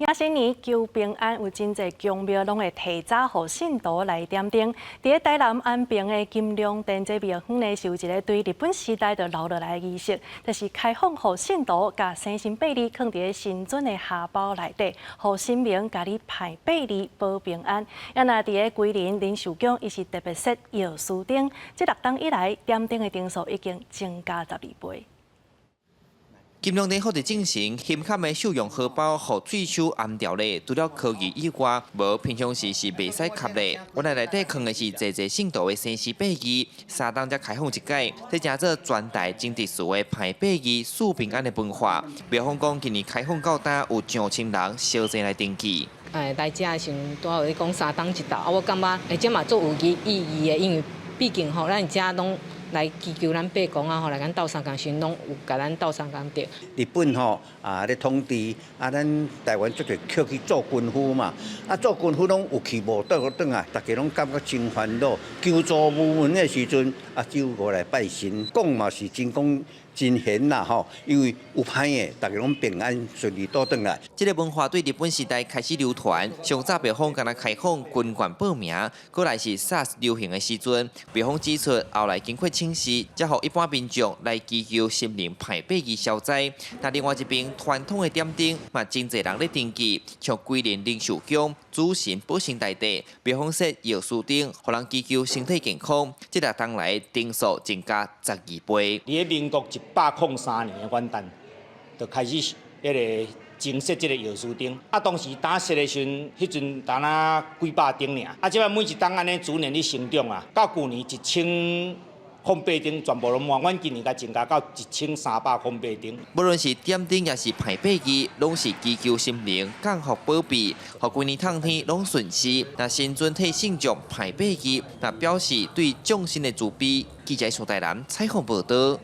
迎新年求平安，有真濟宮廟攏會提早予信徒來點燈。佇咧台南安平的金龍殿這廟方呢，是有一个對日本時代就留落來的儀式，就是開放予信徒共生辰八字囥佇咧神尊的荷包內底，予神明共你派八字保平安。啊，若佇咧歸仁靈壽宮，伊是特別設藥師燈，這六冬以來點燈的燈數已經增加12倍。金龍殿福日進行，深嵌的獸用荷包，予喙鬚頷牢咧。除了科技以外，無平常時是袂使磕咧。原來內底囥的是濟濟信徒的生時八字，三冬才開放一擺，這成做全台真特殊的排八字賜平安的文化。廟方講，今年開放到今有上千人相繼來登記。來遮的時陣，拄好咧講三冬一晝，啊，我感覺這嘛足有意義的，因為畢竟吼，咱遮攏來祈求咱伯公啊，吼，來咱鬥相共時，攏有共咱鬥相共著。日本吼啊咧統治，啊咱台灣足濟抾去做軍夫嘛，啊做軍夫攏有去無倒轉來，大家攏感覺真煩惱，求助無門的時陣，啊只有過來拜神，講嘛是真講真玄啦吼，因為有歹的，大家攏平安順利倒轉來。這个文化對日本時代開始流傳，上早廟方敢若開放軍官報名，過來是 SARS 流行的時陣，廟方指出後來經過請示，才予一般民眾來祈求神靈派八字消災。那另外一邊傳統的點燈嘛，真濟人咧登記，像歸仁靈壽宮主神保生大帝，廟方設藥師燈，予人祈求身體健康。這六冬來燈數增加12倍。佇咧民國103年的元旦，就開始彼个增設這个藥師燈。啊，當時打設的時陣，彼陣敢若幾百燈爾。啊，這擺每一冬按呢逐年咧成長啊，到舊年1008燈全部攏滿，阮今年共增加到1308燈。無論是點燈抑是排八字，攏是祈求神靈降福保庇，予規年冬天攏順遂。若神尊替信眾排八字，若表示對眾神的慈悲。記者蘇台南採訪報導。